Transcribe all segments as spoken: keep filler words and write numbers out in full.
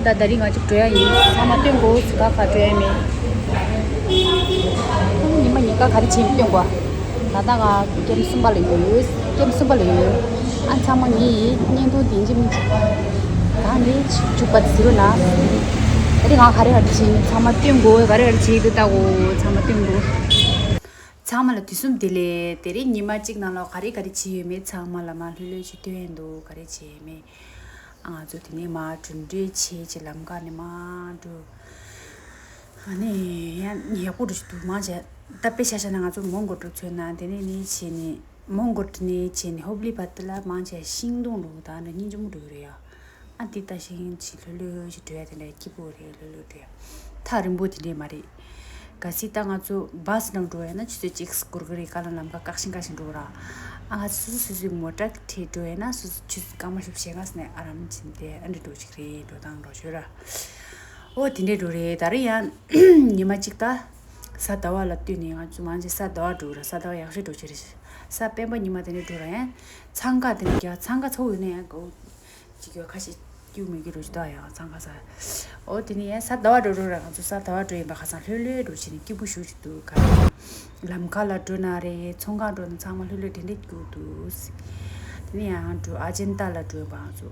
ད་ད་རིང་ང་ཅིག་འགྲོ་ཡ་ཡིན། ཚང་མ་སྟོན་དགོས། ག་ག་འགྲོ་ཡ་མེད། ཉི་མ་ཉིན་ག་ག་རེ་བྱེད་སྟོན་དགོས། ད་ལྟ་ང་ཀེམ་གསུམ་པ་ལ་ཡོད། ཀེམ་གསུམ་པ་ལ་ཡོད། ཨ་ཚང་མ་ངའི་བརྙན་ཐུང་དེ་འཇིམ་ད་ནི་ཅིག་བཅུག་པ་ཟེར་རོ་ན། ད་རིང་ང་ག་རེ་ག་རེ་བྱེད་ཡིན། ཚང་མ་སྟོན་དགོས། ག་རེ་ག་རེ་བྱེད་ཡིན་འདུག་ལྟ་དགོས། ཚང་མ་སྟོན་དགོས། ཚང་མ་ལ་དུས་གསུམ་བདེ་ལེགས། དེ་རིང་ཉི་མ་གཅིག་ནང་ལ་ག་རེ་ག་རེ་བྱས་ཡོད་མེད་ཚང་མ་ལ་མ་ལྷོད་ལྷོད་ཅིག་སྟོན་འདུག་ག་རེ་བྱས་ཡོད་མེད། ང་ཚོ་དེ་ནས་མར་གྲོས་བསྡུར་བྱས་བྱས་ལམ་ཁ་ནས་མར་འགྲོ། ཨ་ནི་ཡང་ཡག་པོ་འགྲོ་ཞིག་འདུག་མང་ཆེ་ད་དཔེ་ཆ་བཞག་ན་ང་ཚོ་མོན་གྷོ་འགྲོ་ཚོད་ན་དེ་ནས་ནི་བྱས་ནས་མོན་གྷོ་ནས་བྱས་ནས་ཧོབ་ལི་བར་དུ་ལ་མང་ཆེ་ཤིང་སྡོང་འགྲོ་ད་འདྲ་སྙིང་རྗེ་མོ་འགྲོ་གི་རེད་ཡ། ཨ་འདི་ལྟ་ཞིང་ཅིག་ལྷོད་ལྷོད་ཞིག་འགྲོ་ཡ་དེ་འདྲ་སྐྱིད་པོ་རེད། ལྷོད་ལྷོད་འགྲོ་ཡ་ཐག་རིང་པོ་དེ་འདྲས་མ་རེད། གལ་སྲིད་ད་ང་ཚོ་བཱས་ནང་འགྲོ་ཡ་ན་ཆུ་ཚོད་གཅིག་འགོར་གི་རེད། ག་ལ་ལམ་ཁ་བཀག་ཤིང་བཀག་ཤིང་འགྲོ་ར། ཨ་ང་ཚོ་སོ་སོ་སོ་སོའི་མོ་ཊ་ཁྲིད་འགྲོ་ཡ་ན་སོ་སོ་ཆུ་ཚོད་སྐར་མ་བཞི་བཅུ་ཞེ་ལྔ་ཙམ་ནས་ཨ་རམ་ཕྱིན་ཏེ་ཨ་འདྲ་འགྲོ་ཅིག་རེད། འགྲོ་སྟངས་འགྲོ་ཞོར་ར། ཨོ་དེ་འདྲས་འགྲོ་རེད། ད་རེས་ཡང་ཉི་མ་གཅིག་ད་གཟའ་ཟླ་བ་ལ་བསྟུན་ནས་ང་ཚོ་མང་ཆེ་གཟའ་ཟླ་བ་འགྲོ་ར། གཟའ་ཟླ་བ་ཡག་ཤོས་འགྲོ་ཅིག་རེད། གཟའ་སྤེན་པ་ཉི་མ་དེ་འདྲས་འགྲོ་ར་ཡང་འཚང་ཁ་དེ་འདྲས་རྒྱག་འཚང་ཁ་ཚ་བོ་ཡོད་ན་ཡང་དགོས། ཅིག་ཡོད་ཁ་ཤས་སྐྱུག་མི་སྐྱུག་རུ་ཞིག་འདུག་ཡང་འཚང་ཁ་ས། ཨོ་དེ་ནི་ཡང་གཟའ་ཟླ་བ་འགྲོ་འགྲོ་ར། ང་ཚོ་གཟའ་ཟླ་བ་འགྲོ་ཡིན་པ་ཁ་སང་ལྷོད་ལྷོད་འགྲོ་བྱས་ནས་སྐྱིད་པོ་ཞུ་ཞིག་འདུག་ག་ལམ་ཁ་ལ་འགྲོ་ན་རེད། ཚོང་ཁང་འགྲོ་ན་ཚང་མ་ལྷོད་ལྷོད་དེ་འདྲས་སྐྱིད་འདུག་དེ་ནི་ཡང་འགྲོ་ཨ་ཇན་ཏ་ལ་འགྲོ་ཡིན་པ། ང་ཚོ་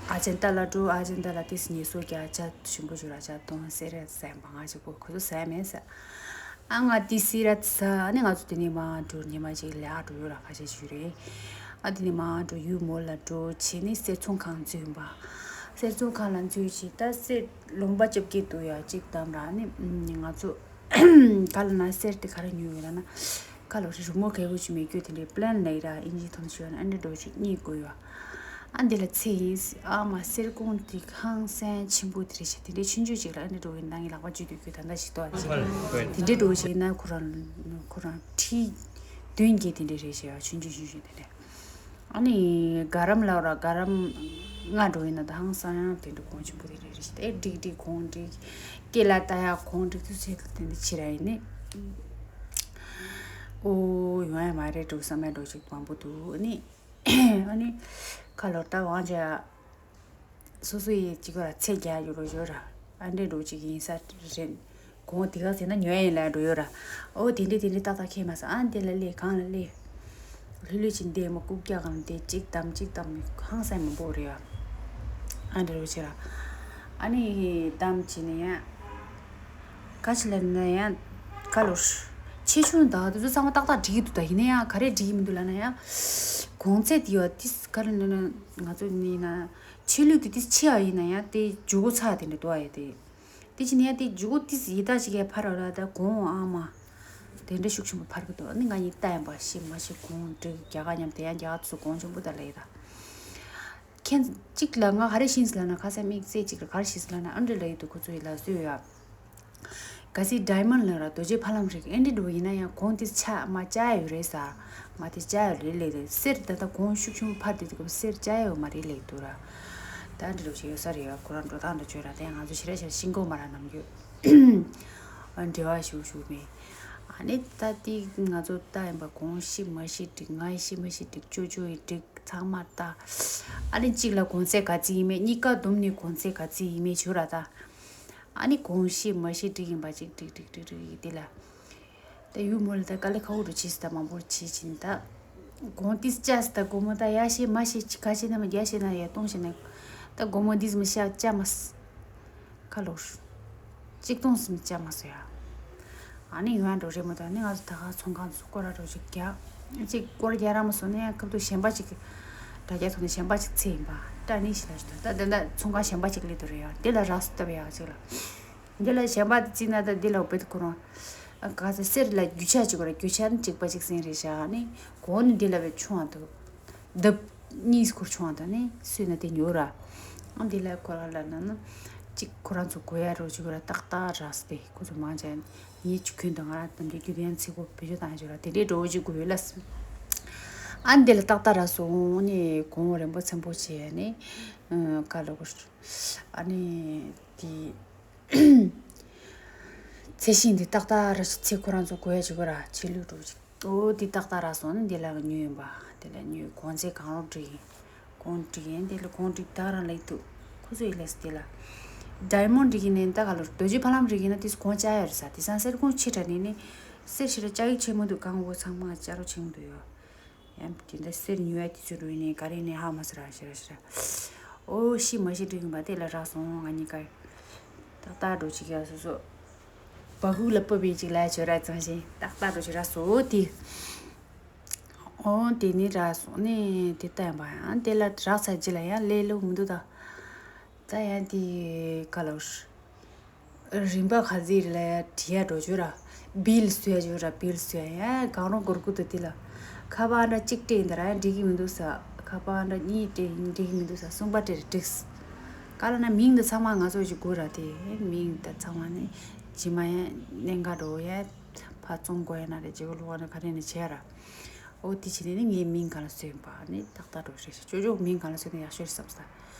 ཨ་ཇན་ཏ་ལ་འགྲོ། ཨ་ཇན་ཏ་ལ་ཏིས་ཉེས་གསོག་རྒྱག་ཇ་ཞིམ་པོ་ཞིག་ར། ཇ་དོན་སེ་ར་ཟ་ཡིན་པ། ང་ཞིག་པོ་ཁོ་ཚོ་ཟ་མེད་ཟ། ཨ་ང་ཏི་སི་ར་ཚ་ནི་ང་ཚོ་དེ་ནས་མར་འགྲོ་ཉི་མ་ཅིག་ལ་འགྲོ་ཡོད་ར། ཁ་ཤས་ཞུ་རེད། ཨ་དེ་ནས་མར་འགྲོ་ཡུལ་མོ་ལ་འགྲོ་བྱས་ནས་གསེར་ཚོང་ཁང་འཛུལ་ཡིན་པ། གསེར་ཚོང་ཁང་ལ་འཛུལ་བྱས་ད་གསེར་ལུང་པ་བཅོ་བརྒྱད་འདུག་ཡ། གཅིག་དམ་ར་ནི་ང་ཚོ་ག་ལ་ན་གསེར་དེ་ག་རེ་ཉོས་ཡོད་ལ་ན། ག་ལ་རི་རི་མོ་གལ་པོ་ཅིག་མེད་རྒྱུ་དེ་འདྲའི་པི་ལན་ལ་ཡི་ར་ཨིན་ཇི་ཐོན་ཤོད་ན་ཨ་འདྲ་འགྲོ་ཅིག་གཉིད་དགོས་ཡོད། ཨ་འདི་ལ་ཚེ་ཡིན་ཟེར། ཨ་མ་གསེར་ཀོང་འདི་ཧང་སང་ཆེན་པོ་དེ་རེད་ཤག་དེ་འདྲའི་ཆུང་ཆུང་ཅིག་ལ་ཨ་འདྲ་འགྲོ་གི་ན་ངའི་ལག་པ་འཇུས་དུས་ཁྱོད་ད་ལྟ་ཞིག་ཏོ་ཨ་ཅིག་དེ་འདྲའི་འགྲོ་ཞིག་ན་ཁོ་རང་ཁོ་རང་ཁྲི་བདུན་བརྒྱད་དེ་འདྲའི་རེད་ཤག་ཆུང་ཆུང་ཆུང་ཆུང་དེ་འདྲ། ཨ་ནི་ག་རམ་ལ་ར་ག་རམ་ང་འགྲོ་ཡིན་ན་ད་ཧང་སང་ཡང་དེ་འདྲ་གོང་ཆེན་པོ་དེ་འདྲ་རེད་ཤག་དེ་འགྲིག་འགྲིག་གོང་འགྲིག་སྐེ་ལ་ལྟ་ཡ་གོང་འགྲིག་ཚུལ་བྱེད་དེ་འདྲ་ཕྱི་ར་ཡིན་ནི། ཨོ་ཡོང་ཡ་མ་རེད་འགྲོ་བསམ་ཡ་འགྲོ་ཞིག་མང་པོ་འདུག་ཨ་ནི། ཨ་ནི་ཁ་ལོར་ད་དབང་ཆ་སོ་སོ་ཡི་གཅིག་ག་ཚེ་རྒྱག་ཡོད་རོ་ཡོད་ར། ཨ་འདྲེ་འགྲོ་གཅིག་ཡིན་ས་རེད། གོང་དེ་ག་ཟེར་ན་ཉོ་ཡ་ཡིན་ལ་འགྲོ་ཡོད་ར། ཨོ་དེ་འདྲེ་དེ་འདྲེ་ཏག་ཏག་ཁྱེད་མ་ས་ཨ་འདི་ལ་སླེབས་གང་ལ་སླེབས། ལྷོད་ལྷོད་ཅིག་འདེ་མོ་རྐུབ་བཀྱག་གམ་དེ་གཅིག་དམ་གཅིག་དམ་ཧང་སང་མང་པོ་རེད་ཡ། ཨ་འདྲེ་རོ་ཆེ་ར། ཨ་ནི་དམ་བྱས་ནས་ཡ། ག་ཅི་ལ་ན་ཡང་ག་ལོར། ཆེ་ཆུང་དང་དེ་ཚོ་ཚང་མ་ཏག་ཏག་འགྲིག་གི་འདུག་ད་ཡིན་ན་ཡང་ག་རེ་འགྲིག་གི་མི་འདུག་ལབ་ན་ཡང་། གོང་ཚད་དེ་ཡོད་དེ་ག་རེ་ན་ན་ང་ཚོ་ནི་ན་ཆེ་ལུགས་དེ་དེ་ཆེ་ཡ་ཡིན་ན་ཡང་དེ་ཇུ་གོ་ཚ་དེ་འདྲ་འདུག་ཨ་ཡ་དེ། དེ་ཕྱིན་ཡང་དེ་ཇུ་གོ་དེ་ཡི་དྭགས་ཤིག་གི་ཕར་ར་ད་གོང་ཨ་མ། དེ་འདྲ་ཤུགས་ཆེན་པོ་ཕར་གི་འདུག་ཨ་ནི་ང་ཡི་ལྟ་ཡང་པ་ཤི་མ་ཤི་གོང་འགྲིག་རྒྱ་གར་མཉམ་དེ་ཡང་རྒྱ་གར་ཚོ་གོང་ཆེན་པོ་ད་ལ་ཡི་ད། ཁྱེད་གཅིག་ལ་ང་ག་རེ་ཤེས་ལ་ན་ཁ་སང་དམིགས་བསལ་གཅིག་ལ་ག་རེ་ཤེས་ལ་ན་ཨ་འདྲ་ལ་ཡི་དུ་ཁོ་ཚོ་ཡི་ལ་སུ་ཡོད་ཡ། གལ་སྲིད་ཌའི་མོན་ལ་ར་རྡོ་རྗེ་ཕ་ལམ་རིགས་ཨེ་འདྲི་འགྲོ་ཡིན་ན་ཡང་གོང་དེ་ཆ་མ་བཅའ་ཡོད་རེད་ས། མ་དེ་བཅའ་ཡོད་རེད་ལེ་རེད་གསེར་ད་ལྟ་གོང་ཤུགས་ཆུང་ཕར་དེ་དེ་གོ་གསེར་བཅའ་ཡོད་མ་རེད་ལེ་འདུག་ར། ད་འདྲི་རོགས་ཞིག་ཡོད་ས་རེད་ཡ། ཁོ་རང་འགྲོ་སྟངས་འདྲ་བྱོས་ར་དེ་ང་ཚོ་ཞེ་དྲག་ཞེ་དྲག་ཤིང་གོ་མ་ར་ནམ་རྒྱུ། འབྲེལ་བ་ཞུ་ཞུ་མེད། ཨ་ནི་ད་དེ་ང་ཚོ་ལྟ་ཡིན་པ་གོང་ཤི་མ་ཤི་འགྲིག་ང་ཤི་མ་ཤི་འགྲིག་ཅོ་ཅོ་ཡི་འགྲིག་ཚང་མ་ལྟ། ཨ་ནི་གཅིག་ལ་གོང་ཚད་ག་ཚི་ཡིན་མེད་གཉིས་ཀ་བསྡོམས་ནས་གོང་ཚད་ག་ཚི་ཡིན་མེད་བྱོས་ར་ད། ཨ་ནི་གོང་ཤི་མ་ཤི་འགྲིག་ཡིན་པ་ཅིག་འགྲིག་འགྲིག་འགྲིག་འགྲིག་ཡིན་དེ་ལ། ད་ཡུ་མོ་ལ་ད་དཀའ་ལས་ཁག་པོ་རུ་བྱས་སི་ད་མང་པོ་བྱས་ཕྱིན་ད། གོང་ཏིས་བཅའ་སི་ད་སྒོར་མོ་ད་ཡ་ཤེས་མ་ཤེས་ཅི་ག་ཤེས་ན་མ་རྒྱ་ཤེས་ན་ཡ་གཏོང་ཤེས་ན། ད་སྒོར་མོ་འདིས་མི་ཤ་བཅའ་མ་སི། ཁ་ལོར། གཅིག་སྟོང་སུམ་བཅའ་མ་སོ་ཡ། ཨ་ནི་ཡོང་ཡ་འགྲོ་རེད་མོ་ད་ནི་ང་ཚོ་ད་ག་ཚོང་ཁང་ཚོ་སྐོར་ར་འགྲོ་ཅིག་རྒྱག་ཅིག་སྐོར་རྒྱག་ར་མ་སོང་ནས་ཡང་ཁབ་ཏུ་གཞན་པ་ཅིག་གི་དྲ་རྒྱ་ཐོག་ནས་གཞན་པ་ཅིག་ཚེ་ཡིན་པ་ད་ནི་ཞིག་ལ་ཞིག་ད་ད་ད་ཚོང་ཁང་གཞན་པ་ཅིག་སླེབས་དུ་རེད་ཡ་འདི་ལ་རག་སུ་བཏབ་ཡ་ཅིག་ལ། འདི་ལ་གཞན་པ་དེ་བརྩིས་ན་ད་འདི་ལ་འོ་བེད་ཁོ་རང་། ག་ཚ་གསེར་ལ་རྒྱུ་ཆ་ཅིག་གོ་ར་རྒྱུ་ཆ་ནི་གཅིག་པ་ཅིག་ཟིན་རེད་བཞག་ནི་གོང་ནི་འདི་ལ་བའི་ཆུང་བ་འདུག་ལྡབ་གཉིས་སྐོར་ཆུང་བ་དང་ནི་སུས་ན་དེ་ཉོ་ར། ཨ་འདི་ལ་ཁོ་རང་ལ་ན་ན་གཅིག་ཁོ་རང་ཚོ་དགོས་ཡ་རོ་ཅིག་གོ་ར་ཏག་ཏག་རག་སྟེ་ཁོ་ཚོ་མང་ཆེ་ངའི་ཆུ་ཁྱོན་དང་ང་རང་དམ་རྒྱུ་རྒྱུ་ལྡན་ཚིག་གོ་བེད་སྤྱོད་བཏང་ཡ་ཅིག་ར་དེ་འདྲའི་འགྲོ་བོ་ཅིག་དགོས་ཡོད་ལ་སུ། ཨ་འདི་ལ་ཏག་ཏག་རག་སོང་ནི་གོང་རིན་པོ་ཚན་པོ་བྱས་ནི་ཀ་ལོ་གོ་ཨ་ནི་དེ། ཚེ་ཤིང་འདི་ཏག་ཏག་ར་ཞིག་ཚེ་ཁོ་རང་ཚོ་དགོས་ཡ་ཅིག་གོ་ར་ཆེ་ལུས་འགྲོ་ཅིག་ཨོ་འདི་ཏག་ཏག་ར་སོང་ན་འདི་ལ་ཉོས་ཡིན་པ་འདི་ལ་ཉོས་གོང་ཚད་གང་རུང་འགྲིག་ཡིན། གོང་འགྲིག་ཡིན་འདི་ལ་གོང་འགྲིག་ད་རང་ལ་ཡིན་འདུག་ཁོ་ཚོ་ཡིན་ལས་འདི་ལ། ཌའི་མོན་ཌི་གི་ནས་ད་ག་ལོར་རྡོ་རྗེ་ཕ་ལམ་རི་གི་ན་དེ་གོང་ཆ་ཡོད་རེད་ས། དེ་སང་སེར་གོང་ཆེ་དྲགས་ནས་ནི་སེར་ཞེ་དྲགས་ལྕགས་ཡིག་ཆེན་མོ་འདུག་གང་འོ་ཚང་མ་ལྕགས་རོ་ཆེན་མོ་འདུག་ཡོད། ཡང་དེ་འདྲ་སེར་ཉོ་ཡ་དེ་ཚོ་རུ་ནས་ག་རེ་ནས་ཧ་མ་སི་ར་ཞེ་ར་ཞེ་ར། ཨོ་ཤི་མ་ཤི་འགྲིག་ཡིན་པ་དེ་ལ་རག་སོང་ང་གཉིས་ཀ། ཏག་ཏག་འགྲོ་ཅིག་ཡ་སོ་སོ། བ་ཧུ་ལ་སྤོ་བའི་ཅིག་ལ་བྱོས་ར་ཙང་ཞིང་ཏག་ཏག་འགྲོ་ཅིག་རག་སོ་དེ། ཨོ་དེ་ནི་རག་སོང་ནི་དེ་ལྟ་ཡིན་པ་ཡང་དེ་ལ་རག་ཚར་རྗེས་ལ་ཡང་ལས་ལོ་མི་འདུག་ད། ད་ཡང་དེ་ག་ལ་རིན་པ་ག་ཚིག་རེད་ལ་ཡ་བྲི་ཡ་འགྲོ་བཅུག་ར། བིལ་བཟོ་ཡ་བཅུག་ར། བིལ་བཟོ་ཡ་ཡ་གང་རུང་སྒོར་དགུ་དང་དེ་ལ་ཁ་པར་འདྲ་གཅིག་སྤྲད་ཡིན་ད་ར་ཡ་འགྲིག་གི་མི་འདུག་ས། ཁ་པར་འདྲ་གཉིས་སྤྲད་ཡིན་འགྲིག་གི་མི་འདུག་ས། གསུམ་པ་སྤྲད་ར་འགྲིག་ས། ག་ལ་ན་མིང་འདི་ཚང་མ་ང་ཚོ་ཞིག་དགོས་ར་དེ་མིང་ད་ཚང་མ་ནི་ཇི་མ་ཡ་གནད་འགག་འགྲོ་ཡ་ཕར་བཙོང་དགོས་ཡ་ན་རེ་བྱེད་པོ་ལོག་ན་ག་རེ་ནས་བྱས་ར། ཨོ་དེ་བྱས་ནས་ནི་ངའི་མིང་གང་ལ་བཟོས་ཡིན་པ་ནི་ཏག་ཏག་འགྲོ་རེད་ཤག་ཅོ་ཅོ་མིང་གང་ལ་བཟོས་ན་ཡག་ཤོས་རེད་བསམ་ས།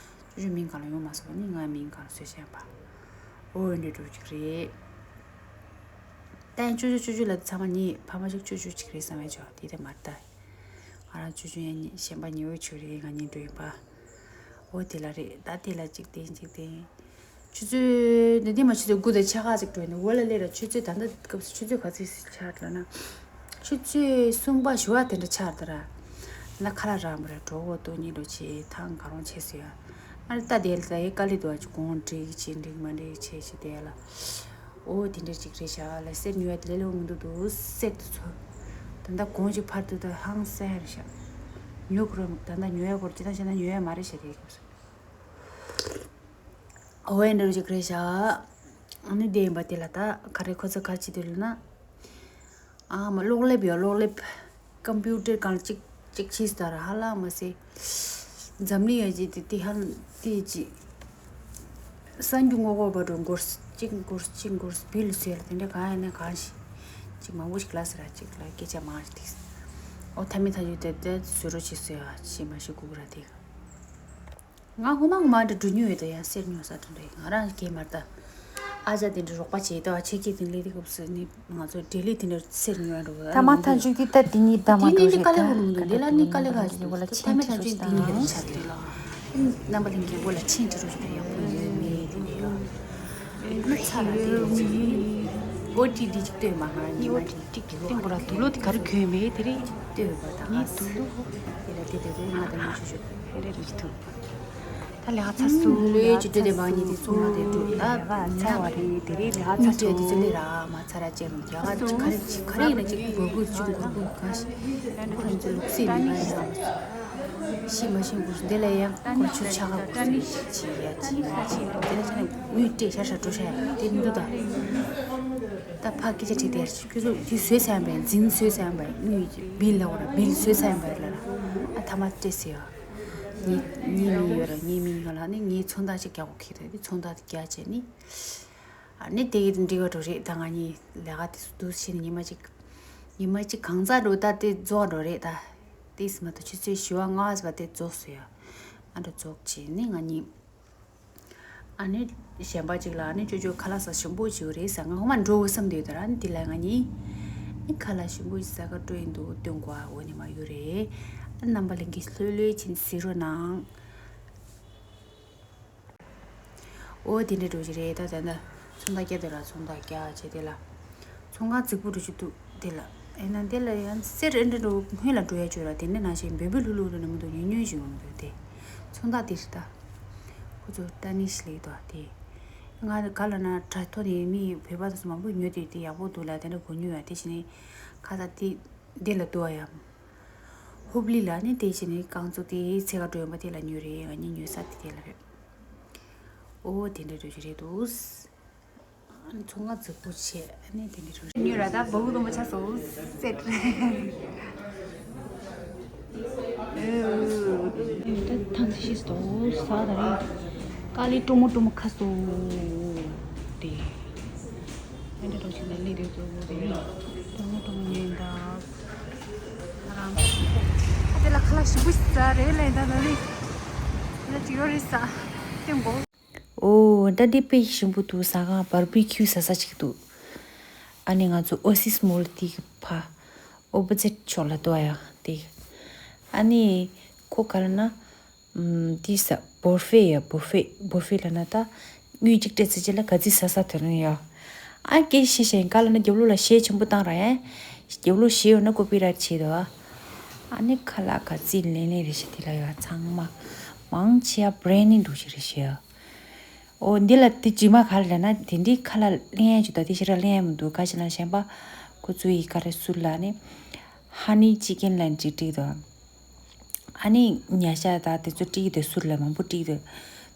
ཅོ་ཅོ་མིང་གང་ལ་ཡོང་མ་སོང་བ་ནི་ང་མིང་གང་ལ་བཟོས་བྱས་ཡིན་པ། ཨོ་འདྲ་འགྲོ་ཅིག་རེད། ད་ཡང་ཅོ་ཅོ་ཅོ་ཅོ་ལ་ཚང་མ་ཉིད་ཕ་མ་ཞིག་ཅོ་ཅོ་ཅིག་རེད་བསམ་བས་ཅོ་དེ་དེ་མ་ལྟ། ང་རང་ཅོ་ཅོ་ཡང་ཉིད་གཞན་པ་ཉི་འོད་ཆོས་རེད་ང་གཉིས་འགྲོ་ཡིན་པ། ཨོ་དེ་ལ་རེད་ད་དེ་ལ་ཅིག་བསྟན་ཅིག་བསྟན། ཆུ་ཚོད་འདི་འདི་མ་ཆུ་ཚོད་དགུ་དང་ཕྱེད་ཀ་ཅིག་འགྲོ་ཡིན་འོ་ལ་སླེབས་ར་ཆུ་ཚོད་ད་ལྟ་སྐབས་སུ་ཆུ་ཚོད་ག་ཚོད་ཆགས་འགྲོ་ན། ཆུ་ཚོད་གསུམ་པ་ཞུ་བ་དེ་འདྲ་ཆགས་འདུག་ར། ན་ཁ་ལ་ར་མ་ར་གྲོགས་པོ་སྟོང་ཉིད་འགྲོ་ཆེ་ཐང་ག་རང་ཆེ་སུ་ཡ། ཨ་རི་ལྟ་དེ་ལ་ད་ཡེ་དཀའ་ལས་འདུག་ཨ་ཅི་གོང་འགྲིག་ཆེ་འགྲིག་མ་འགྲིག་ཆེ་ཆེ་དེ་ལ། ཨོ་དེ་འདྲ་ཅིག་རེད་ཤག་ལ་སེར་ཉོ་ཡ་དེ་ལས་ལོ་མི་འདུག་འདུག་སེར་དུ་ཚོ། ད་ལྟ་གོང་ཅིག་ཕར་དུ་ད་ཧང་སེར་རེད་ཤག་ཉོ་དགོས་ར་ད་ལྟ་ཉོ་ཡ་གོར་ཅི་ད་ཤ་ན་ཉོ་ཡ་མ་རེད་ཤག་དེ་སྐབས་སུ། ཨོ་ཨེ་འདྲ་ཅིག་རེད་ཤག་ཨ་ནི་དེ་ཡིན་པ་དེ་ལ་ད་ག་རེ་ཁོ་ཚོ་ག་ཅི་དེ་ལ་ན། ཨ་མ་གློག་ཀླད་ཡོད་གློག་ཀླད། ཀམ་པུ་ཊར་གང་གཅིག་གཅིག་ཕྱིས་ལྟར་ཧ་ལམ་མ་ཟད། འཛམ་གླིང་ཡོད་ཀྱི་དེ་དེ་ཧ་དེ་ཅི། གསར་འགྱུར་ངོ་རྒོལ་བ་འགྲོ་འགོར་གཅིག་འགོར་གཅིག་འགོར་བིལ་ཟེར་དེ་འདྲ་གང་ཡིན་ན་གང་ཞིག་གཅིག་མང་པོ་ཞིག་ལ་ཟེར་ར་གཅིག་ལ་སྐད་ཆ་མང་ཞིག་ཐིག་ཨོ་ཐ་མི་ཐ་ཡུ་དེ་དེ་བཟོས་རོགས་བྱེད་ཟེར་ཡ་ཤི་མ་ཤི་གུ་གུ་ར་དེ། ང་ཧུ་མ་ཧུ་མ་འདྲ་འགྲོ་ཉུལ་ཡོད་དོ་ཡང་སེར་ཉོ་ས་དྲན་རེད་ང་རང་གིས་མ་ལྟ། ཨ་ཅག་དེ་འདྲ་རོགས་པ་བྱེད་དོ་ཆེ་ཁྱེད་དེ་ལས་དེ་སྐབས་སུ་ནི་ང་ཚོ་ལྡི་ལི་དེ་འདྲ་སེར་ཉོ་འགྲོ་གི་ཐ་མ་ཐ་མཇུག་གི་ད་དེ་ཉིད་ད་མ་འགྲོ་རེད་ད་དེ་ནི་ནི་དཀའ་ལས་ཧུ་མི་འདུག་དེ་ལ་ནི་དཀའ་ལས་ག་ཞིག་འདུག་ཐ་མ་ཐ་མཇུག་དེ་ཉིད་རེད་ཆགས་རེད་ལ། རྣམ་པ་ལྷན་རྒྱས་འགོ་ལ་ཆེན་དྲི་རོ་ཞིག་ད་ཡག་པོ་ཡོད་མེད་དེ་ལས་ཡོད། ཨ་ཚ་ར་དེ་ཡོད་ཅིག་ཨོ་ཏི་ཏི་ཅིག་ལྟོས་མ་ང་རང་ཉི་མ་ཅིག་ཅིག་གི་སྟེང་གོ་ལ་དུག་ལོག་དེ་ག་རེ་གྱོན་མེད་དེ་རེད། ལྟོས་པ་དང་ངའི་ཨ་དུག་ལོག་དེ་ལ་དེ་དེ་དེ་ང་དང་ཉི་ཆུ་ཆུ། ཧེ་རེ་རེ་ཅི་ཐུབ། ད་ལས་ཚ་སུ་ལོས་ཅི་སྤྲོད་དེ་མ་ཉི་དེ་ཚོང་ལ་དེ་འགྲོ་ད་ཚ་བ་རེད་དེ་རེད་ལས་ཚ་སུ་དེ་ཚོ་ལས་ར་མ་ཚ་ར་ཅེ་རུ་རྒྱ་ག་ག་རེ་ག་རེ་ཡིན་ན་ཅིག་གོ་གུ་ཅུང་གོ་གུ་ག་ཤི་ཁོ་རང་ཚོ་ལུག་སྲིད་ནི་མ་ཡིན་ས། ཤི་མ་ཤི་འགུར་འདི་ལ་ཡང་ཁོ་ཆུ་ཆ་ག་འགུར་སྲིད་ཅི་ཡ་ཅི་མ་ཅི་འདི་ལ་ཅི་ན་དངུལ་སྤྲད་ཤ་ཤ་འགྲོ་ཤ་ཡ་དེ་འདུག་ད། ད་ཕ་སྐད་ཆ་དྲིས་དེར་ཁྱོད་ཚོ་དེ་བཟོས་ཚར་བས་འཛིན་བཟོས་ཚར་བས་དངུལ་བིལ་ལ་འོ་ར་བིལ་བཟོས་ཚར་བས་ལ་ར་ཨ་ཐ་མ་སྤྲད་ཟེར་ཡ། ངའི་ངའི་མིང་ཡོད་ར་ངའི་མིང་ཡོད་ལ་ནི་ངའི་ཚོང་རྟགས་ཅིག་རྒྱག་དགོས་ཁེལ་ད་དེ་ཚོང་རྟགས་དེ་རྒྱག་བྱས་ནི། ཨ་ནི་དེ་གི་འགྲིག་པ་འགྲོ་རེད་ད་ང་གཉིས་ལས་ཀ་དེ་སུ་འདུག་ཕྱིན་ནི་ཉི་མ་གཅིག་ཉི་མ་གཅིག་གང་ཚ་འགྲོ་ད་དེ་རྫོགས་འགྲོ་རེད་ད། དེ་སི་མ་ད་ཆུ་ཚོད་བཞི་བ་ལྔ་བ་ཟེར་བ་དེ་རྫོགས་སོ་ཡ། ཨ་འགྲོ་རྫོགས་བྱས་ནི་ང་གཉིས། ཨ་ནི་གཞན་པ་ཅིག་ལ་ཨ་ནི་ཅོ་ཅོ་ཁ་ལག་ཟ་ཞིམ་པོ་ཅིག་རེད་ཟ་ང་ཧོ་མ་འགྲོ་འོ་བསམ་དུས་ད་ར་ཨ་ནི་དེ་ལ་ང་གཉིས། ཨ་ནི་ཁ་ལག་ཞིམ་པོ་ཟ་ག་སྤྲོ་ཡིན་འདུག་སྟོན་གོ་ཨ་འོ་ནི་མ་ཡོད་རེད། ཨ་ནི་རྣམ་པ་ལྷན་རྒྱས་ལྷོད་ལྷོད་ཕྱིན་གཟིགས་རོགས་གནང་། ཨོ་དེ་འདྲ་འགྲོ་གི་རེད་ད་ད་ད། ཚོང་རྟགས་བསྐྱལ་དེ་ལ་ཚོང་རྟགས་བསྐྱལ་བྱས་དེ་ལ། ཚོང་ཁང་རྫིག་པོ་འགྲོ་གི་འདུག་དེ་ལ། ཨེ་ན་དེ་ལ་ཡང་སེར་ཨེ་འདྲ་འགྲོ་སྔོན་ལ་འགྲོ་ཡ་བྱོས་ལ་དེ་འདྲ་ནང་བཞིན་འབོལ་འབོལ་ལྷུག་ལྷུག་འགྲོ་ནི་མི་འདུག་ཉུང་ཉུང་ཞིག་འོང་འདུག་དེ། ཚོང་རྟགས་དེ་རེད་ད། ཁོ་ཚོ་ཏ་ནི་ཤི་ལེགས་དོ་དེ། ང་ག་ལ་ན་དྲ་ཐོག་ནས་མི་བོད་པ་དང་སུ་མང་པོ་ཉོས་དེ་དེ་ཡག་པོ་འདུག་ལ་དེ་འདྲ་གོ་ཉོས་ཡ་དེ་བྱས་ནས་ཁ་ས་དེ་འདི་ལ་འདུག་ཨ་ཡ། ཧུབ་ལི་ལ་ནི་དེ་བྱས་ནས་རྐང་བཙུགས་དེ་ཚེ་ག་འགྲོ་ཡོང་པ་དེ་ལ་ཉོས་རེད་ང་གཉིས་ཉོས་ས་དེ་དེ་ལ་རེད། ཨོ་དེ་འདྲ་འགྲོ་གི་རེད་འདུག་ཚོང་ཁང་རྫིག་པོ་བྱས་ཨ་ནི་དེ་འདྲ་འགྲོ་གི་རེད། ཉོས་ར་ད་བོའུ་སྡོམ་པ་ཆ་སོ་སེ་རེད། ད་ཐང་ཤིས་དོ་ས་ད་རེད། ཀ་ལི་ཀྲོ་མོ་ཀྲོ་མོ་ཁ་སོ་དེ། ཨེ་འདྲ་འགྲོ་ཞིག་ལ་ལི་དེ་ཚོ་དེ་ཀྲོ་མོ་ཀྲོ་མོ་ཉོས་ད། ཨ་དེ་ལ་ཁ་ལག་ཞིམ་པོ་ཟ་རེད་ལས་ད་ད་རེད། ད་ཅིག་རོ་རེད་ཟ། སྟེང་གོ། ཨོ་ད་འདི་དཔེ་ཞིམ་པོ་འདུག་ཟ་ཁང་བར་བི་ཁྱུ་ཟ་ས་ཅིག་འདུག་ཨ་ནི་ང་ཚོ་ཨོ་སིས་མོལ་དེ་གི་ཕ་ཨོ་པོ་ཛིད་ཕྱོགས་ལ་འདུག་ཨ་ཡ་དེ། ཨ་ནི་ཁོ་ག་ལ་ན། ཨམ། དེ་ས་བོ་ཧྥེ་ཡ་བོ་ཧྥེ་བོ་ཧྥེ་ལ་ན་ད། དངུལ་གཅིག་སྤྲད་ཚེ་ཅི་ལ་ག་ཚི་ས་ས་ཐོན་ནི་ཡོད། ཨ་སྐད་ཤེས་ཤེས་ག་ལ་ན་རྒྱབ་ལོགས་ལ་གཞས་ཆེན་པོ་བཏང་ར་ཡ། རྒྱབ་ལོགས་གཞས་ཡོད་ན་ཀོ་པི་ར་ཆེ་དོ། ཨ་ནི་ཁ་ལག་ག་ཚི་ལེན་ལེན་རེ་ཤི་དེ་ལ་ཡོད་ཚང་མ། མང་ཆེ་ཡ་བྷི་རེན་ནི་འདུག་ཤི་རེ་ཤི་ཡོད། ཨོ་འདི་ལ་དེ་ཇི་མ་ག་ལ་ན་དེ་འདྲའི་ཁ་ལག་ལེན་ཡ་ཅིག་དང་དེ་ཤི་ར་ལེན་ཡ་མི་འདུག་ག་ཤི་ན་གཞན་པ། ཁོ་ཚོ་ཡི་ག་རེ་སུར་ལ་ནི། ཧ་ནི་ཅི་ཀེན་ལན་ཅིག་བྲིས་དོ། ཨ་ནི་ཉ་ཤ་དང་དེ་ཚོ་བྲིས་དེ་སུར་ལ་མང་པོ་བྲིས་དེ།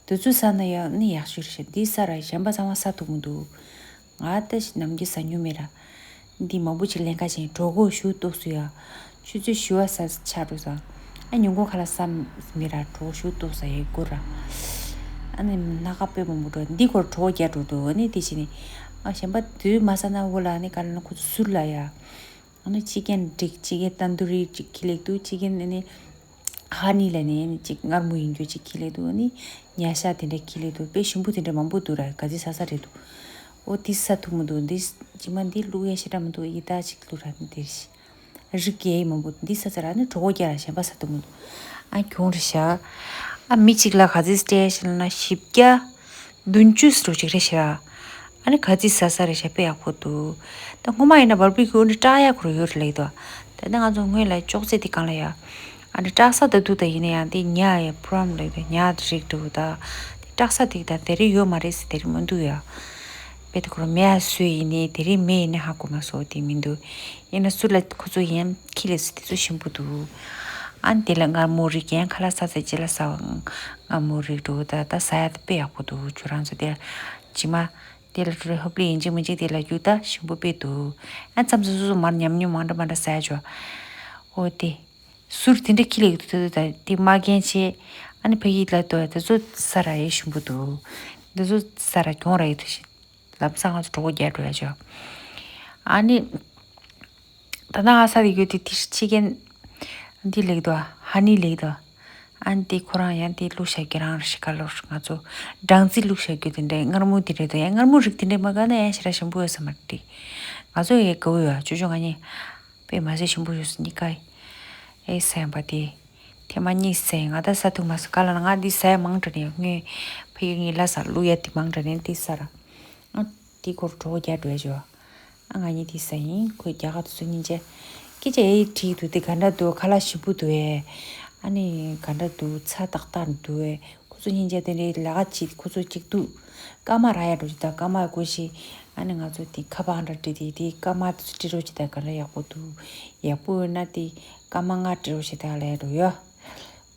དེ་ཚོ་ཟ་ན་ཡང་ནི་ཡག་ཤོས་རེད་ཤག་འདི་ས་ར་གཞན་པ་ཚང་མ་ཟ་ཐུབ་མི་འདུག་ང་ད་ནམ་རྒྱུན་ཟ་མྱོང་མེད་ར། འདི་མང་པོ་ཅིག་ལེན་ཁ་ཅན་གྲོད་ཁོག་ཞུ་ཏོག་སུ་ཡ། ཆུ་ཚོད་བཞི་བ་ཟ་ཆགས་འགྲོ་ས། ཨ་ཉིན་གུང་ཁ་ལ་ཟ་མེད་ར་གྲོད་ཁོག་ཞུ་ཏོག་ས་ཡ་གུ་ར། ཨ་ནི་སྣ་ཁ་དཔེ་མང་པོ་འགྲོ་འདི་ཁོར་གྲོད་ཁོག་རྒྱག་འགྲོ་འདུག་ཨ་ནི་དེ་བྱས་ནི། ཨ་གཞན་པ་དུས་མ་ཟ་ན་འོ་ལ་ཨ་ནི་ག་ལ་ན་ཁོ་ཚོ་སུར་ལ་ཡ། ཨ་ནི་ཅི་ཀེན་འགྲིག་ཅི་ཀེན་ཏན་དུ་རི་ཅིག་ཁྱི་ལེགས་འདུག་ཅི་ཀེན་ཨ་ནི་ཧ་ནི་ལ་ནི་ཅིག་མངར་མོ་ཡིན་རྒྱུ་ཅིག་ཁྱི་ལེགས་འདུག་ཨ་ནི་ཉ་ཤ་དེ་འདྲ་ཁྱི་ལེགས་འདུག་དཔེ་ཞིམ་པོ་དེ་འདྲ་མང་པོ་འདུག་ར་ག་ཚི་ས་ས་རེད་འདུག་ཨོ་དེ་ས་ཐུབ་མི་འདུག་འདི་ཇི་མ་འདི་བླུག་ཡ་ཞེ་དྲག་མི་འདུག་ཡི་ད་ཅིག་བླུག་ར་ནི་དེ་རེད། རིགས་ཀྱི་མང་པོ་འདི་ས་ས་ར་ནི་གྲོད་ཁོག་རྒྱག་ར་གཞན་པ་ས་ཐུབ་མི་འདུག་ཨ་གྱོང་རེད་ཤག་ཨ་མི་གཅིག་ལ་ག་ཚི་སྟེ་ཤི་ལ་ན་བཞི་བརྒྱ། བདུན་ཅུ་ཙམ་ཅིག་རེད་ཤག་ཨ་ནི་ག་ཚི་ཟ་ས་རེད་ཤག་དཔེ་ཡག་པོ་འདུག་ད་སྔོན་མ་ཡིན་ན་བར་བི་ཁྱུ་ནི་སྐྲག་ཡག་ཁོ་རང་ཡོད་རེད་ལེགས་དོ། ད་ནི་ང་ཚོ་སྔོན་ལ་ཅོག་ཙེ་དེ་གང་ལ་ཡ། ཨ་ནི་སྐྲག་ས་ད་འདུག་ད་ཡིན་ན་ཡང་དེ་ཉ་ཡ་པྲོམ་ལེགས་དོ་ཉ་རིགས་འདུག་ད། དེ་སྐྲག་ས་དེ་ད་དེ་རིགས་ཡོད་མ་རེད་ཟེར་དེ་རིགས་མི་འདུག་ཡ། དཔེ་དེ་ཁོ་རང་མེ་ཡ་སུ་ཡིན་ནི་དེ་རིགས་མེ་ཡིན་ནི་ཧ་གོ་མ་སོང་དེ་མི་འདུག་ཡིན་ན་སུ་ལ་ཁོ་ཚོ་ཡན་ཁི་ལེ་སི་དེ་ཚོ་ཞིམ་པོ་འདུག་ཨ་ནི་དེ་ལ་མངར་མོ་རིགས་ཡན་ཁ་ལག་ས་ཚ་ཅི་ལ་ས་བ། ང་མོ་རིག་འགྲོ་ད་ད་ཟ་ཡ་དཔེ་ཡག་པོ་འདུག་ཁྱོད་རང་ཚོ་དེ་ཇི་མ། དེ་ལ་འགྲོ་རེ་ཧོབ་ལི་ཡིན་གཅིག་མིན་གཅིག་དེ་ལ་རྒྱུ་ད་ཞིམ་པོ་དཔེ་འདུག་ཨ་མཚམས་སུ་སོ་སོ་མར་ཉམས་མྱོང་མང་འདྲ་མང་འདྲ་ཟ་ཡ་ཆོག་ཨོ་དེ། ཟུར་དེ་འདྲ་ཁྱི་ལ་ཡོད་དུ་ད་དེ་མ་རྒན་ཆེ། ཨ་ནི་ཕ་གི་ལ་དོ་དེ་ཚོ་ས་ར་ཡེ་ཞིམ་པོ་འདུག་དེ་ཚོ་ས་ར་གྱོང་ར་ཡོད་དུ་ཞིག་ལམ་སང་ང་ཚོ་གྲོད་ཁོག་རྒྱག་འགྲོ་ཡ་ཆོག་ཨ་ནི། ད་ནང་ཨ་ས་དེ་ཡོད་དེ་དེ་ཕྱི་རྒན། འདི་ལེགས་དོ། ཧ་ནི་ལེགས་དོ། ཨ་ནི་དེ་ཁོ་རང་ཡང་དེ་བླུགས་བཞག་རྒྱུ་རང་རེ་ཤི་ཁ་ལོར་ང་ཚོ། སྦྲང་རྩི་བླུགས་བཞག་རྒྱུ་དེ་འདྲའི་མངར་མོ་དེ་འདྲའི་དོ་ཡང་མངར་མོ་རིགས་དེ་འདྲའི་མ་ག་ན་ཡང་ཞེ་དྲག་ཞིམ་པོ་ཡོད་ས་མ་རེད། ང་ཚོ་ཡའི་ག་བུ་ཡོད་ཅོ་ཅོ་ང་གཉིས། དཔེ་མ་ཟད་ཞིམ་པོ་ཡོད་ས་གཉིས་ཀ་ཡི། ཨེ་ཟ་ཡང་པ་དེ། ཐེངས་མ་གཉིས་ཟ་ཡང་ང་ད་ཟ་ཐུབ་མ་སོང་ག་ལ་ན་ང་འདི་ཟ་ཡ་མང་དྲགས་ནས་སྔོན། ཕ་གི་ངའི་ལ་ཟ་བླུགས་ཡ་དེ་མང་དྲགས་ནས་འདི་ཟ་ར། ཨ། དེ་སྐོར་གྲོད་ཁོག་རྒྱག་འགྲོ་ཡ་ཅོ། ཨ་ང་གཉིས་དེ་ཟ་ཡིན་ཁོས་རྒྱ་གར་དུ་སུ་སྙིང་རྗེ། སྐད་ཆ་ཨེ་དྲིས་འདུག་དེ་ག་འདྲ་འདུག་ཁ་ལག་ཞིམ་པོ་འདུག་ཨེ། ཨ་ནི་ག་འདྲ་འདུག་ཚ་ཏག་ཏག་འདུག་ཨེ། ཁོ་ཚོ་སྙིང་རྗེ་དེ་འདྲའི་ལས་ཀ་བྱེད་ཁོ་ཚོ་གཅིག་འདུག་སྐར་མ་རག་ཡ་འགྲོ་ཅིག་དང་སྐར་མ་དགོས་ཤིག་ཨ་ནི་ང་ཚོ་དེ་ཁ་པར་འདྲ་བྲིས་དེ་དེ་སྐར་མ་དེ་ཚོ་བྲིས་རོགས་ཅིག་དང་ག་འདྲ་ཡག་པོ་འདུག་ཡག་པོ་ཡོད་ན་དེ་སྐར་མ་ལྔ་བྲིས་རོགས་ཅིག་དང་ལས་འགྲོ་ཡ།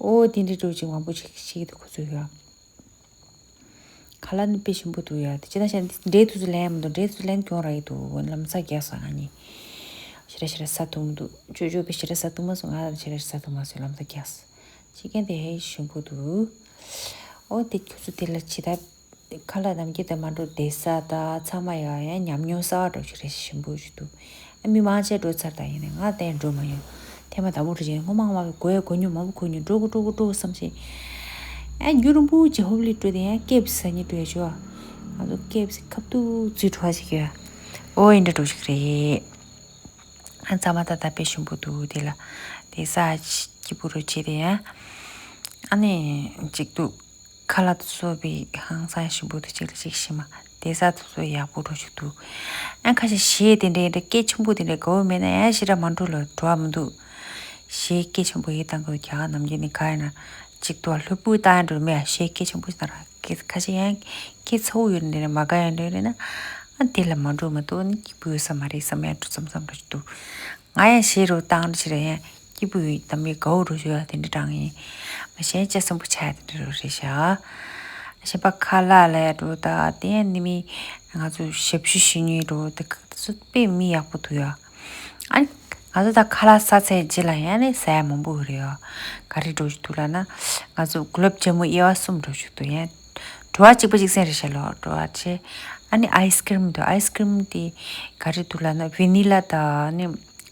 ཨོ་དེ་འདྲའི་འགྲོ་ཅིག་མང་པོ་ཅིག་ཤེས་ཀྱི་འདུག་ཁོ་ཚོ་ཡ། ཁ་ལག་ནི་དཔེ་ཞིམ་པོ་འདུག་ཡ། དེ་ཅི་ན་ཤ་འདི་འབྲས་དུ་ཚོ་ལེན་མི་འདུག་འབྲས་དུ་ཚོ་ལེན་གྱོང་ར་ཡི་འདུག་ལམ་སང་རྒྱག་སོང་ང་གཉིས། ཞེ་དྲག་ཞེ་དྲག་ཟ་ཐུབ་མི་འདུག་ཅོ་ཅོ་དཔེ་ཞེ་དྲག་ཟ་ཐུབ་མ་སོང་ང་ཞེ་དྲག་ཟ་ཐུབ་མ་སོང་ལམ་སང་རྒྱག་སོང་། ཕྱི་རྒྱལ་དེ་ཧེ་ཞིམ་པོ་འདུག་ཨོ་དེ་ཁྱོད་ཚོ་དེ་ལ་ཇི་ལྟར། ཁ་ལག་ནམ་རྒྱུན་དང་མ་འགྲོ་བསྡད་ས་དང་ཚང་མ་ཡང་ཡང་ཉམས་མྱོང་གསར་པ་འདྲ་ཞིག་རེད་ཞིམ་པོ་ཞིག་འདུག་ཨ་མི་མང་ཆེ་འགྲོ་ཚར་དང་ཡིན་ནའི་ང་དེ་འགྲོ་མ་མྱོང་། ཐེངས་མ་དང་པོ་འགྲོ་བྱས་སྔོན་མ་སྔོན་མ་གི་གོ་ཡ་གོ་མྱོང་མང་པོ་གོ་མྱོང་འགྲོ་གོ་འགྲོ་གོ་འགྲོ་བསམ་ཞིང་། ཨ་རྒྱུན་རིང་པོ་ཅིག་ཧོབ་ལི་འགྲོ་དེ་ཡང་སྐེབས་ས་ཉིད་འགྲོ་ཡ་ཆོག་ང་ཚོ་སྐེབས་ས་ཁབ་ཏུ་ཚུད་འགྲོ་བ་ཞིག་ཡོད། ཨོ་ཡིན་འདྲ་འགྲོ་ཞིག་རེད། ཨ་ཚང་མ་ད་ད་དཔེ་ཞིམ་པོ་འདུག་དེ་ལ་དེ་ས་སྐྱིད་པོ་རུ་བྱས་དེ་ཡང་ཨ་ནི་ཅིག་འདུག་ཁ་ལག་ཏུ་སོགས་པའི་ཧང་སང་ཞིམ་པོ་དེ་གཅིག་ལ་གཅིག་ཤི་མ་དེ་ས་དུ་སོགས་ཡག་པོ་འགྲོ་ཞིག་འདུག་ཨ་ཁ་ཤས་གཞས་དེ་འདྲའི་འདྲ་སྐད་ཆེན་པོ་དེ་འདྲ་དགའ་བོ་མེད་ན་ཡང་ཞེ་དྲག་མ་འགྲོ་ལ་འགྲོ་བ་མི་འདུག་གཞས་སྐད་ཆེན་པོ་ཡིན་དང་གོ་རྒྱ་གར་ནམ་རྒྱུན་ནི་ག་ཡིན་ན་གཅིག་ཏུ་ལྷོད་པོ་བཏང་ཡང་འགྲོ་མེད་ཡ་གཞས་སྐད་ཆེན་པོ་ཞིག་ན་ར་སྐད་ཁ་ཤས་ཡང་སྐད་ཚ་བོ་ཡོད་ནི་རེད་མ་དགའ་ཡང་འདྲ་རེད་ན་ཨ་དེ་ལ་མ་འགྲོ་མ་གཏོགས་ནི་སྐྱིད་པོ་ཡོད་ས་མ་རེད་བསམ་ཡ་འགྲོ་བསམ་བསམ་འགྲོ་ཞིག་འདུག་ང་ཡང་གཞས་རོ་བཏང་ཕྱིར་ཡང་སྐྱིད་པོ་ཡོད་དམ་པའི་དགའ་བོ་རུ་ཞུ་ཡ་དེ་འདྲ་དྲང་ཡིན། མ་གཞན་ལྕེ་སྲིན་པོ་ཆགས་ཡ་དེ་འདྲ་རུ་རེད་ཤག་གཞན་པ་ཁ་ལག་ལ་ཡ་འགྲོ་ད་དེ་ཡང་ནི་མི་ང་ཚོ་ཞབས་ཞུ་ཞུ་ཉེན་འགྲོ་དེ་ག་ཚོད་དཔེ་མི་ཡག་པོ་འདུག་ཡ། ཨ་ནི་ང་ཚོ་ད་ཁ་ལག་ཟ་ཚར་རྗེས་ལ་ཡང་ནི་ཟ་ཡ་མང་པོ་ཡོད་རེད་ཡ། ག་རེ་འགྲོ་ཞིག་འདུག་ལབ་ན་ང་ཚོ་གུ་ལབ་ཇ་མུ་དབྱེ་བ་གསུམ་འགྲོ་ཞིག་འདུག་ཡ། བྲོ་བ་གཅིག་པ་གཅིག་སེང་རེད་ཤག་ལོ་བྲོ་བ་ཆེ། ཨ་ནི་ཨའི་སི་ཀི་རིམ་འདུག་ཨའི་སི་ཀི་རིམ་དེ་ག་རེ་འདུག་ལབ་ན་ཝི་ནི་ལ་དང་ཨ་ནི་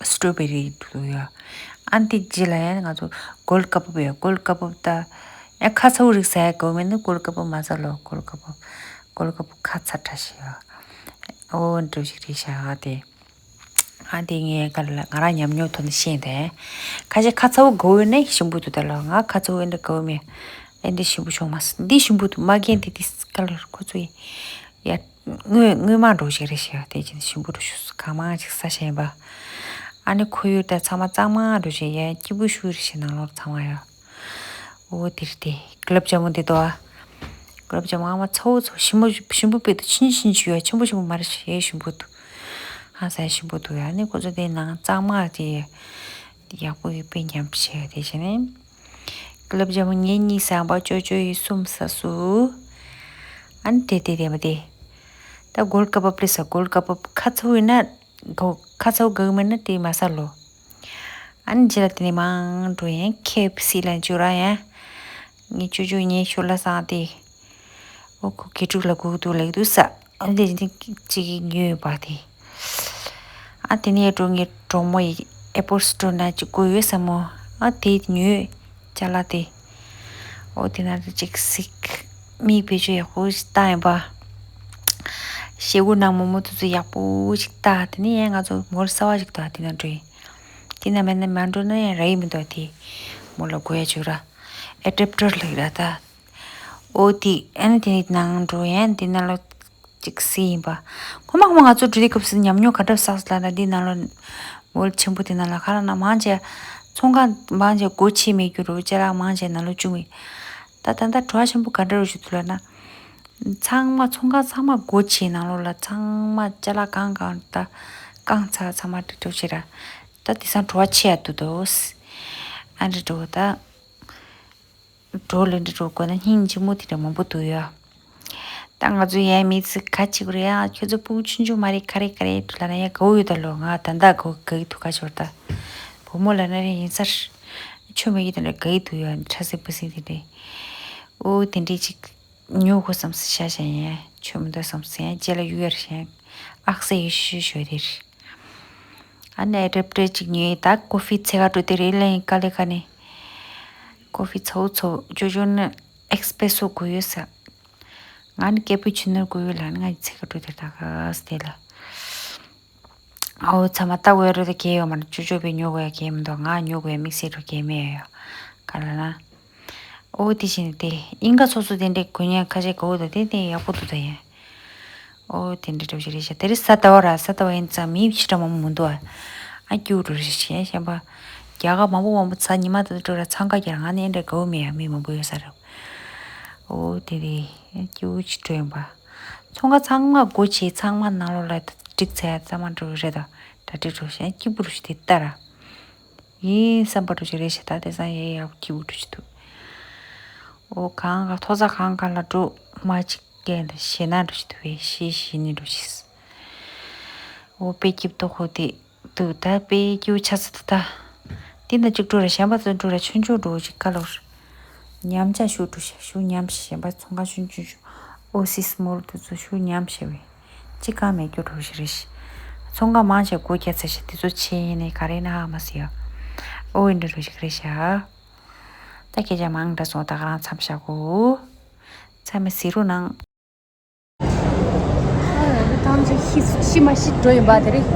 སི་ཊོ་བེ་རི་འདུག་ཡ། ཨ་ནི་དེ་རྗེས་ལ་ཡང་ང་ཚོ་གོལ་ཀ་པོབ་ཡ་གོལ་ཀ་པོབ་ད་ཡང་ཁ་ཚ་བོ་རིགས་ཟ་ཡ་དགའ་བོ་མེད་ན་གོལ་ཀ་པོབ་མ་ཟ་ལོ་གོལ་ཀ་པོབ་གོལ་ཀ་པོབ་ཁ་ཚ་དྲགས་ཤག་ཡ། ཨོ་འགྲོ་ཞིག་རེད་ཤག་དེ། ཨ་དེ་ངས་ག་ལ་ང་རང་ཉམས་མྱོང་ཐོག་ནས་ཤེས་ཏེ། ཁ་ཤས་ཁ་ཚ་བོ་དགའ་བོ་ཡོད་ན་ཞིམ་པོ་འདུག་ད་ལོ་ང་ཁ་ཚ་བོ་ཡིན་ན་དགའ་བོ་མེད། ཨེ་འདི་ཞིམ་པོ་བྱུང་མ་སོང་། འདི་ཞིམ་པོ་འདུག་མ་རྒན་དེ་དེ་ཀ་ལར་ཁོ་ཚོ་ཡི་ཡ། དངོས་དངོས་མ་འགྲོ་ཞིག་རེད་ཤག་དེ་ཅིག་ཞིམ་པོ་འགྲོ་ཤུགས་སུ་གང་མང་ཅིག་ས་ཞེན་པ། ཨ་ནི་ཁོར་ཡུག་ད་ཚང་མ་གཙང་མ་འགྲོ་ཞིག་ཡ། སྐྱིད་པོ་ཤུགས་རེད་ཤག་ནང་ལོགས་ཚང་མ་ཡ། འོ་དེ་རེད་དེ། གུ་ལབ་ཇ་མུན་དེ་དོ་ཨ། གུ་ལབ་ཇ་མུན་ཨ་མ་ཚ་བོ་ཚ་བོ་ཞིམ་པོ་ཞིམ་པོ་དཔེ་དུ་ཕྱིན་ཕྱིན་ཆུ་ཡ། ཆེན་པོ་ཆེན་པོ་མ་རེད་ཤག་ཡ། ཞིམ་པོ་འདུག་ཧང་སང་ཞིམ་པོ་འདུག་ཡ། ཨ་ནི་ཁོ་ཚོ་དེ་ནང་གཙང་མ་དེ་ཡག་པོ་ཡོད་པའི་ཉམས་བྱས་དེ་བྱས་ནས། གུ་ལབ་ཇ་མུན་ངེད་གཉིས་ཟ་བ་ཅོ་ཅོ་ཡི་གསུམ་ཟ་སུ། ཨ་ནི་དེ་དེ་དེ་མ་དེ། ད་གོལ་ཀ་པབ་ལས་ཟ། གོལ་ཀ་པབ་ཁ་ཚ་བོ་ཡིན་ན། གོ་ཁ་ཚ་བོ་དགའ་གི་མེད་ན་དེ་མ་ཟ་ལོ། ཨ་ནི་རྗེས་ལ་དེ་ནས་མང་འགྲོ་ཡན་ཁེ་ཨེཕ་སི་ལ་འཇུ་ར་ཡན། ངའི་ཅོ་ཅོ་ངའི་ཤོ་ལ་སང་སྟེ། ཨོ་ཁོ་དགེ་ཕྲུག་ལ་སྒུག་འདུག་ལེགས་འདུག་ས། ཨ་དེ་ནི་གཅིག་ཉོས་པ་དེ། ཨ་དེ་ནས་འགྲོ་ངའི་གྲོགས་མོ་ཡི་ཨེ་པོལ་སི་ཊོར་ན་གཅིག་དགོས་ཡོད་ས་མོ། ཨ་དེ་ཉོས་ཅ་ལག་དེ། ཨོ་དེ་ན་གཅིག་གཟིགས། མིག་བེད་སྤྱོད་ཡག་པོ་ཞིག་བཏང་ཡིན་པ། ཞེ་དགུ་ནང་མོ་མོ་དུ་ཚོ་ཡག་པོ་ཞིག་བཏང་། དེ་ནས་ཡང་ང་ཚོ་མོལ་གསར་བ་ཞིག་འདུག་དེ་ན་འགྲོ་ཡིན། དེ་ན་མེད་ན་མ་འགྲོ་ན་ཡང་ར་ཡི་མི་འདུག་དེ་མོ་ལ་དགོས་ཡ་བྱོས་ར། ཨེ་ཌེབ་ཊར་ལ་ཡོད་ར་ད། ཨོ་དེ་ཨ་ནི་དེ་ནང་འགྲོ་ཡང་དེ་ན་ལོ་ཅིག་སི་ཡིན་པ། ཁོ་མ་ཁོ་མ་ང་ཚོ་འགྲོ་དུས་སྐབས་སུ་ཉམས་མྱོང་ག་འདྲ་བསགས་ལ་ན་འདི་ནང་ལོ། མོལ་ཆེན་པོ་དེ་ནང་ལ་ཁ་ལ་ན་མང་ཆེ། ཚོང་ཁང་མང་ཆེ་སྒོ་ཕྱེ་མེད་རྒྱུ་རུ་ཅ་ལག་མང་ཆེ་ནང་ལོ་བཅུག་མེད། ད་ད་ལྟ་བྲོ་བ་ཆེན་པོ་ག་འདྲ་རུ་ཞུ་ཐུབ་ལ་ན། ཚང་མ་ཚོང་ཁང་ཚང་མ་སྒོ་ཕྱེ་ནང་ལོ་ལ་ཚང་མ་ཅ་ལག་གང་གང་ད་རྐང་ཚ་ཚང་མ་འགྲིག་འགྲིག་བྱེད་ར། ད་དེ་སང་བྲོ་བ་ཆེ་ཡ་འདུག་དོ། ཨ་འདྲ་འགྲོ་ད། འགྲོ་ལེ་འདྲ་འགྲོ་དགོས་ན་སྙིང་རྗེ་མོ་དེ་འདྲ་མང་པོ་འདུག་ཡ། ད་ང་ཚོ་ཡའི་མི་ཚེ་ག་ཅིག་རེད་ཨ། ཁྱོད་ཚོ་སྤུ་གུ་ཆུང་ཆུང་མ་རེད་ག་རེ་ག་རེ་འགྲོ་ལ་ན་ཡ་དགའ་བོ་ཡོད་ད་ལོ། ང་ད་ལྟ་དགའ་དགའ་གི་འདུག་ག་ཞོར་ད། བུ་མོ་ལ་ན་རེ་ཡིན་ས་རེད། ཆོ་མེད་ཀྱི་དེ་འདྲ་དགའ་གི་འདུག་ཡ། ཁྲ་སེ་པུ་སེ་དེ་འདྲ། ཨོ་དེ་འདྲའི་ཅིག་ཉོ་དགོས་བསམ་སི་ཤ་ཤ་ཡ། ཆོ་མི་འདུག་བསམ་སི་ཡ་རྗེས་ལ་ཡུ་ཡར་ཤ་ཡ། ཨག་སེ་ཡི་ཤུ་ཤོད་དེ་རེད། ཨ་ནེ་རེབ་ཏྲེ་གཅིག་ཉོས་ད། ཀོ་ཧྥི་ཚེ་ག་འགྲོ་དེ་རེད་ལེ་ཡིན་ཀ་ལེ་ཀ་ནི། ཀོ་ཧྥི་ཚོ་ཚོ་ཅོ་ཅོ་ནི་ཨེགས་པེ་སོ་དགོས་ཡོད་ས། ང་ནི་ཀེ་པུ་ཆི་ནོ་དགོས་ཡོད་ལ་ནི་ང་ཡི་ཚེ་ག་འགྲོ་དེ་ད་ག་སྟེ་ལ། ཨའོ་ཚ་མ་ལྟ་དགོས་ཡ་རོ་དེ་གས་ཡོད་མ་ནི་ཅོ་ཅོ་པའི་ཉོ་དགོས་ཡ་གས་མི་འདུག་ང་ཉོ་དགོས་ཡ་དམིགས་བསལ་རོ་གས་མེད་ཡ་ཡ། ག་ལ་ན། ཨོ་དེ་བཞིན་དེ་ཨིན་ཀ་སོ་སོ་དེ་འདྲའི་དགོས་ཉེན་ཁ་ཤས་གོ་དང་དེ་དེ་ཡག་པོ་འདུག་ད་ཡིན། ཨོ་དེ་འདྲའི་གྲབས་ཤིག་རེད་ཤག་དེ་རིང་གཟའ་ཟླ་བ་ར། གཟའ་ཟླ་བ་ཡིན་ཙང་མི་ཕྱི་དྲ་མང་པོ་མི་འདུག་ཨ། ཨ་སྐྱིད་པོ་འགྲོ་རེད་ཤག་གཞན་པ། རྒྱ་གར་མང་པོ་མང་པོ་ཚ་ཉི་མ་དེ་ཚོ་འགྲོ་ར་འཚང་ཁ་རྒྱག་ར། ང་ནི་ཨེ་འདྲ་དགའ་བོ་མེད་ཡ། མི་མང་པོ་ཡོད་ས་རེད། ཨོ་དེ་རེད། ཨ་སྐྱིད་པོ་ཅིག་འགྲོ་ཡིན་པ། ཚོང་ཁང་ཚང་མ་སྒོ་ཕྱེ་ཚང་མ་ནང་ལོགས་ལ་འགྲིག་ཚར་ཡ་ཚང་མ་འགྲོ་གི་རེད་ད། གྲ་སྒྲིག་འགྲོ་ཤག་སྐྱིད་པོ་རུ་ཞིག་དེ་ལྟ་ར། ཡིན་བསམ་པ་འགྲོ་ཞིག་རེད་ཤག་ད་དེང་སང་ཡེ་ཡག་སྐྱིད་པོ་འགྲོ་ཞིག་འདུག་ཨོ་གང་ག་མཐོ་ས་གང་ག་ལ་འགྲོ་མ་གཅིག་རྐྱེན་དང་ཞེད་སྣང་འགྲོ་ཞིག་འདུག་བས་ཤི་ཤི་ནི་འགྲོ་ཞིག་ཨོ་དཔེ་སྐྱིད་པོ་ཁོ་དེ་འདུག་ད་དཔེ་སྐྱིད་པོ་ཆགས་ས་འདུག་ད། དེ་ན་གཅིག་འགྲོ་ར་གཞན་པ་ཚོ་འགྲོ་ར་ཆུང་ཆུང་འགྲོ་ཅིག་ཀ་ལོར། ཉམས་ཆག་ཤུགས་འགྲོ་ཞིག་ཤུགས་ཉམས་ཞིག་གཞན་པ་ཚོང་ཁང་ཆུང་ཆུང་ཆུང་ཨོ་སི་སི་མོལ་དེ་ཚོ་ཤུགས་ཉམས་ཞིག་བས། ཅི་གང་མེད་རྒྱུ་འགྲོ་ཞིག་རེད་ཤག་ཚོང་ཁང་མང་ཆེ་སྒོ་རྒྱག་ཚར་ཤག་དེ་ཚོ་ཕྱེ་ཡིན་ནའི་ག་རེ་ན་ཧ་མ་སི་ཡ། ཨོ་ཨིན་འདྲ་འགྲོ་ཞིག་རེད་ཤག་ད་སྐད་ཆ་མང་དྲགས་སོང་། ད་ག་རང་མཚམས་བཞག་གོ་ཚང་མས་གཟིགས་རོགས་གནང་། ཨ་ནི་ཐམས་ཅད་ཤི་ཤི་མ་ཤི་འགྲོ་ཡིན་པ་དེ་རེད།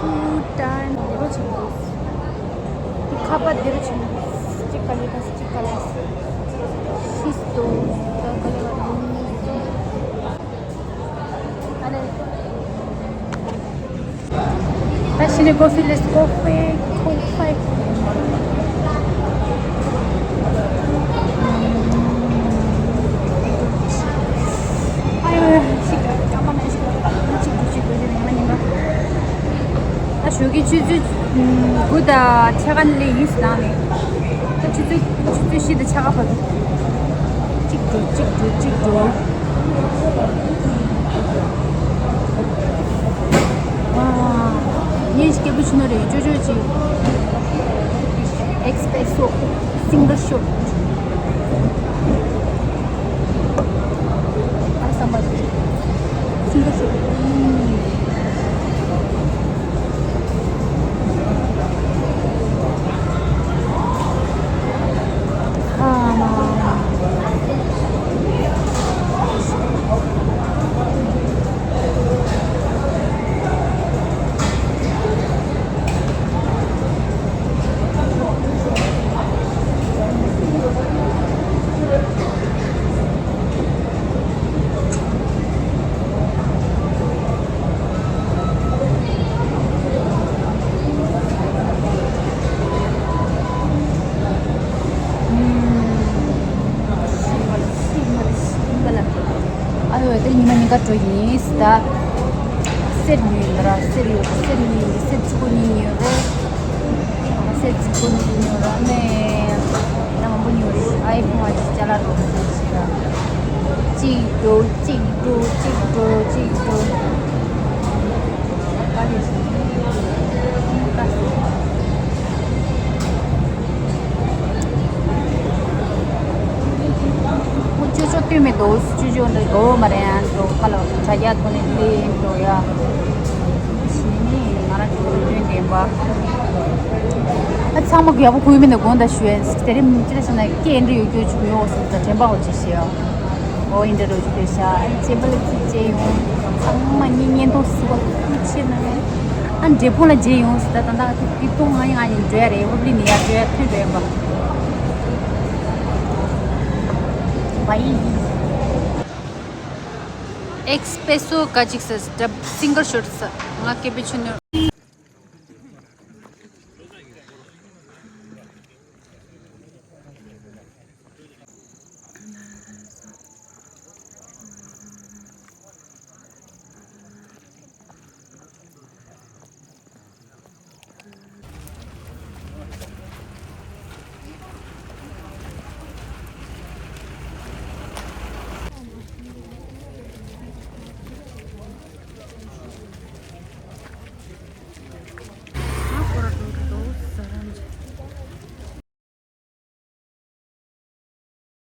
ཏུ་ཏན་འདི་རུ་ཕྱིན་འདུག་འདི་ཁ་པར་འདི་རུ་ཕྱིན་འདུག་གཅིག་ག་ལེ་ག་གཅིག་ག་ལེ་ཤིས་ཏོ། ད་ག་ལེ་བ་རུ། ཨ་ལེ། ད་ཕྱི་ནས་ཀོ་ཧྥི་ལེས། ཀོ་ཧྥི། ཀོ་ཧྥི། ཨ་ཡོ་ཡོ། ཅིག་སྐར་མ་ན་ཞིག་ཅིག་འགྲོ་ཅིག་འགྲོ་ཅིག་འགྲོ་ཅིག་ཉི་མ་ཉི་མ། ད་ཞོགས་ཀའི་ཆུ་ཚོད་དགུ་དང་ཕྱེད་ཀ་ནས་ལས་ཡིན་ཟེར་ནང་ནས། ད་ཆུ་ཚོད་ཆུ་ཚོད་བཞི་དང་ཕྱེད་ཀ་བར་དུ། གཅིག་འགྲོ་གཅིག་འགྲོ་གཅིག་འགྲོ། ཨ། ངས་སྐད་པུ་ཆུ་ནོ་རེད། ཅོ་ཅོ་ཅིག་ཨེགས་པེ་སོ། སིང་གལ་ཤོཊ། ཨ་བསམ་པ་རེད། སིང་གལ་ཤོཊ། ཨོ་དེ་ཉི་མ་གཉིས་ཀ་འགྲོ་ཡིན་ད། གསེར་ཉོས་ཡིན་ད་ར། གསེར་ཡོད། གསེར་གཉིས་ཡིན། གསེར་གཅིག་པོ་གཉིས་ཡོད་རེད། གསེར་གཅིག་པོ་གཉིས་ཡོད་ར་ནས། ད་མང་པོ་ཉོས་རེད། ཨའི་ཕོན་ཅིག་ཅ་ལག་འགྲོ་གི་ཞིག་ར། གཅིག་འགྲོ་གཅིག་འགྲོ་གཅིག་འགྲོ་གཅིག་འགྲོ། ཁོ་ཅོ་ཅོ་ལྟོས་མེད་དོ། ཅོ་ཅོ་འདི་དགོས་མ་རེད། ཨ་འགྲོ་ཁ་ལ་དྲ་རྒྱ་ཐོག་ནས་ལེན་འགྲོ་ཡ། ཞེས་ནི་ང་རང་ཅོ་ཅོ་སྟོན་བདེན་པ། ཨ་ཚང་མ་གུ་ཡག་པོ་གུ་ཡོད་མིན་ནས་དགོངས་དག་ཞུ་ཡ། དེ་རིང་ཅི་ལ་ཞེ་ན་སྐད་འདྲ་ཡོད་རྒྱུ་ཆུ་ཡོད་ཟེར་ད་དྲན་པ་འོ་ཅི་ཞེས་ཡ། ཨོ་ཨིན་འདྲ་རོ་ཅི་དེ་ཤ་ཨ་ཅེ་པ་ལ་ཅི་ཅེ་ཡོང་། ཚང་མ་གཉིས་གཉེན་ཐོག་སུ་བ་ཁུ་ཆེ་ན། ཨ་འབྲས་སྤུངས་ལ་མཇལ་ཡོང་ཟེར་ད་ད་ད་ད་ཏི་ཏོང་ང་ཡང་ཡིན་འགྲོ་ཡ་རེད། ཧོབ་ལི་ནི་ཡ་འགྲོ་ཡ་ཐུག་འགྲོ་ཡ་འབའ། བའི། ཨེག་སི་པེ་སོ་ག་ཅིག་ཟེར་ཌབ་སིང་གལ་ཤོཊ་ཟེར། ང་སྐད་པའི་ཆུ་ནོར།